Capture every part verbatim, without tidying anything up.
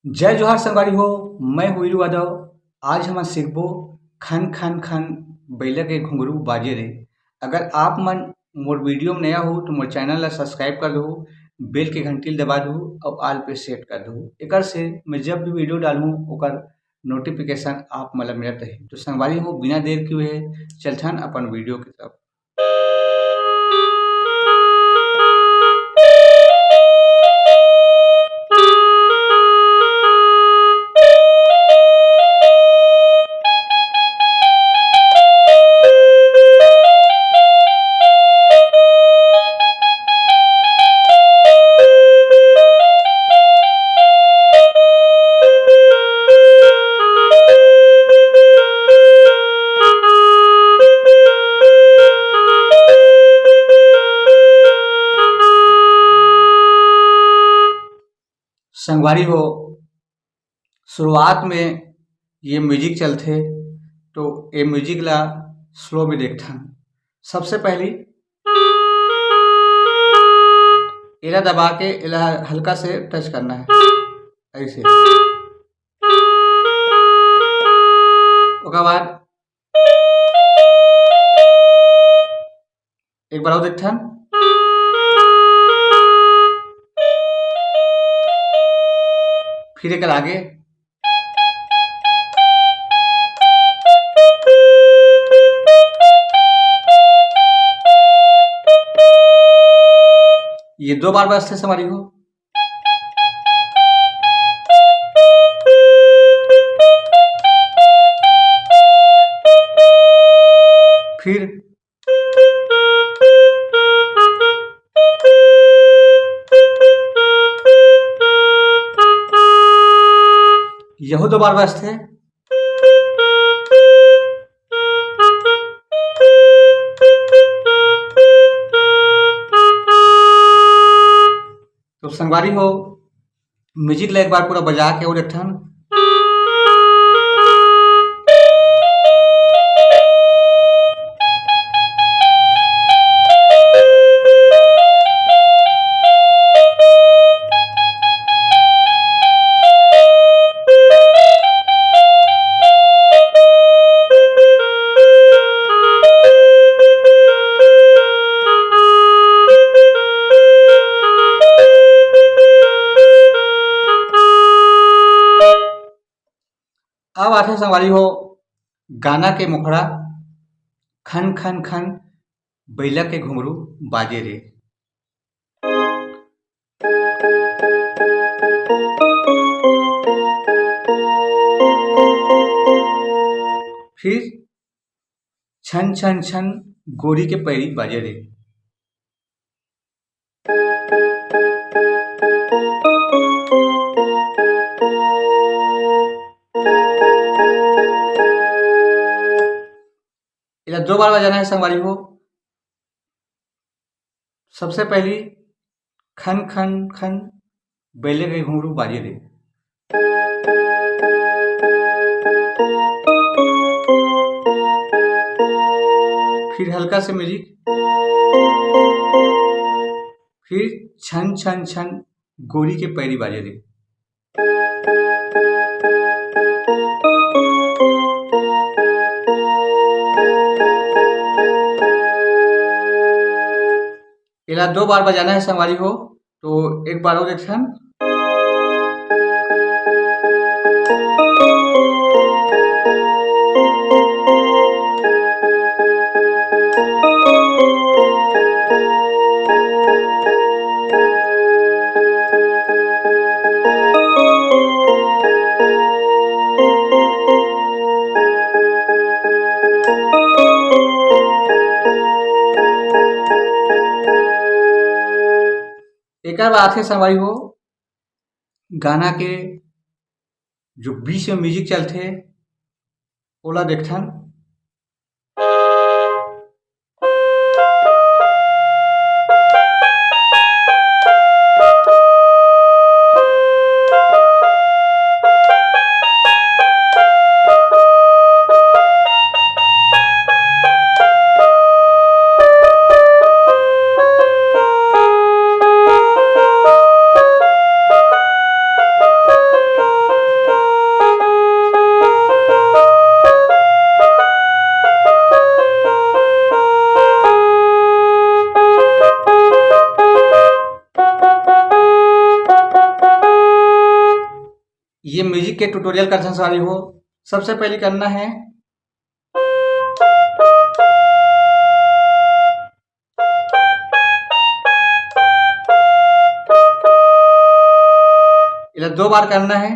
जय जोहार संगवारी हो, मैं हूँ वीरू यादव। आज हमन सीखबो खन खन खन बइला के घुंघरू बाजे रे। अगर आप मन मोर वीडियो में नया हो तो मोर चैनल ला सब्सक्राइब कर दो, बेल के घंटी ला दबा दो और ऑल पे सेट कर दो। एकर से मैं जब भी वीडियो डालूँ ओकर नोटिफिकेशन आप मन ला मिलत रही। तो संगवारी हो, बिना देर के हुए चलथन अपन वीडियो की तरफ। संगवारी हो, शुरुआत में ये म्यूजिक चलथे, तो ये म्यूजिक ला स्लो में देखथन। सबसे पहली एला दबा के एला हल्का से टच करना है, ऐसे। ओकर बाद एक बार और देखथन, फिर एकर आगे। ये दो बार बजथे संगवारी हो। फिर यहू दो बार बजथे। तो संगवारी हो, म्यूजिक ला एक बार पूरा बजा के और एक ठन। अब आथे संगवारी हो गाना के मुखड़ा, खन खन खन बइला के घुंघरू बाजे रे। फिर छन छन छन गोरी के पैरी बाजे रे। एला दो बार बजाना है संगवारी हो। सबसे पहली खन खन खन बइला के घुंघरू बाजे रे। फिर हल्का से म्यूजिक, फिर छन छन छन गोरी के पैरी बाजे रे। एला दो बार बजाना है संगवारी हो, तो एक बार और एक ठन। एकर बाद आथे संगवारी हो गाना के जो बीच में म्यूजिक चलथे ओला देखथन। ये म्यूजिक के ट्यूटोरियल करथन संगवारी हो। सबसे पहले करना है, इला दो बार करना है।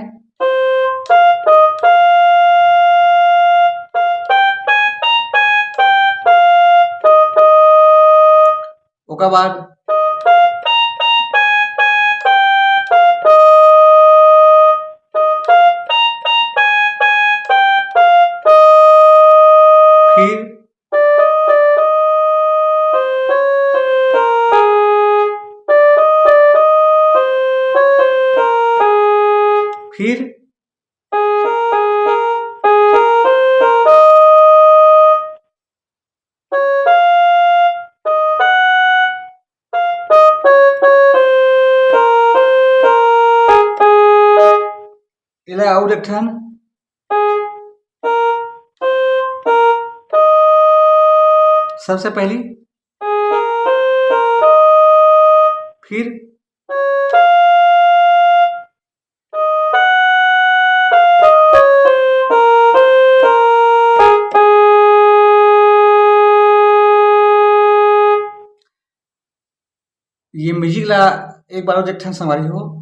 ओकर बाद फिर फिर एला अउ एक ठन। सबसे पहली फिर ये म्यूजिक ला एक बार अउ एक ठन संगवारी हो।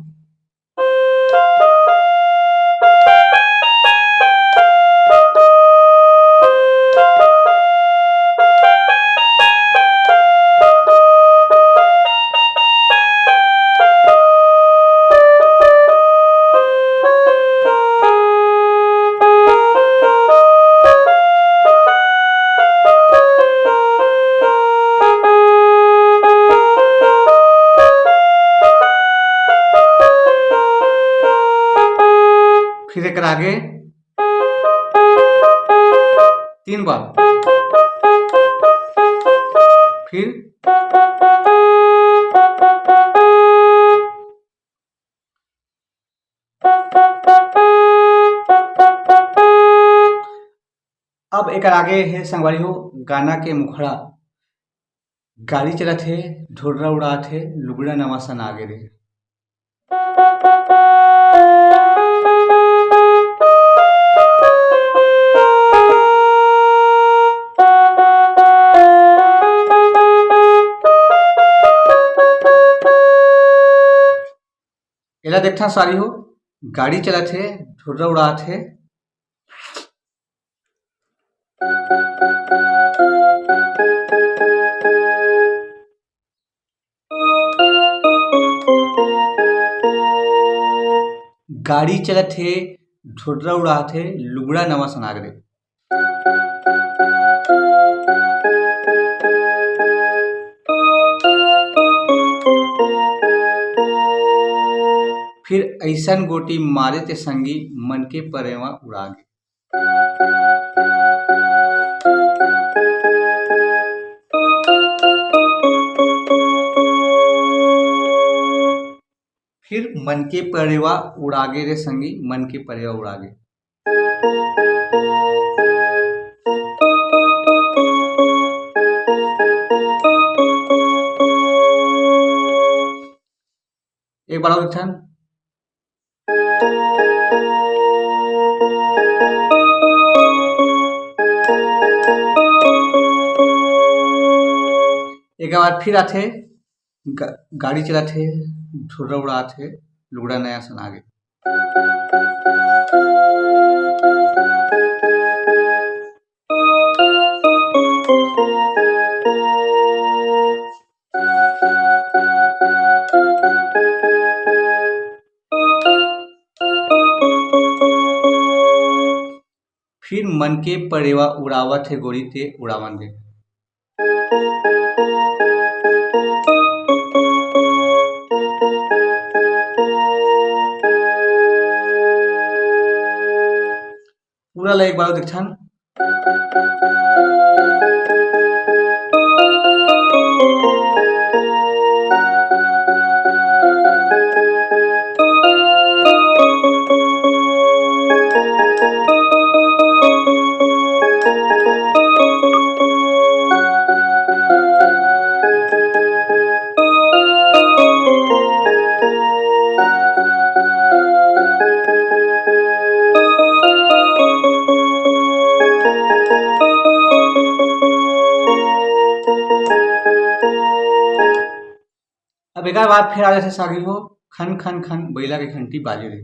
फिर एक आगे तीन बार, फिर अब एक आगे है संगवारी हो, गाना के मुखड़ा। गाड़ी चलत हे, ढोलरा उड़ात हे, लुगड़ा नवा सनागे रे। एला देखथन सारी हो, गाड़ी चलत हे, ढोलरा उड़ात हे। गाड़ी चलत हे, ढोलरा उड़ात हे, लुगड़ा नवा सनाग रे। फिर अइसन गोटी मारे ते संगी, मन के परेवा उड़ा गे। फिर मन के परेवा उड़ागे रे संगी, मन के परेवा उड़ागे। एक बार अउ एक ठन। एक बार फिर आथे, गा-, गाड़ी चलत हे, ढोलरा उड़ात हे, लुगड़ा नया सनागे। फिर मन के परेवा उड़ावत हे गोरी ते उड़ावन दे। पूरा ला एक बार देखथन। एकर बाद फिर आ जाथे सागिर हो, खन खन खन बइला के घंटी बाजे रे।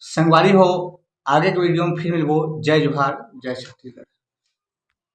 संगवारी हो, आगे के वीडियो में फिर मिलबो। जय जोहार, जय छत्तीसगढ़।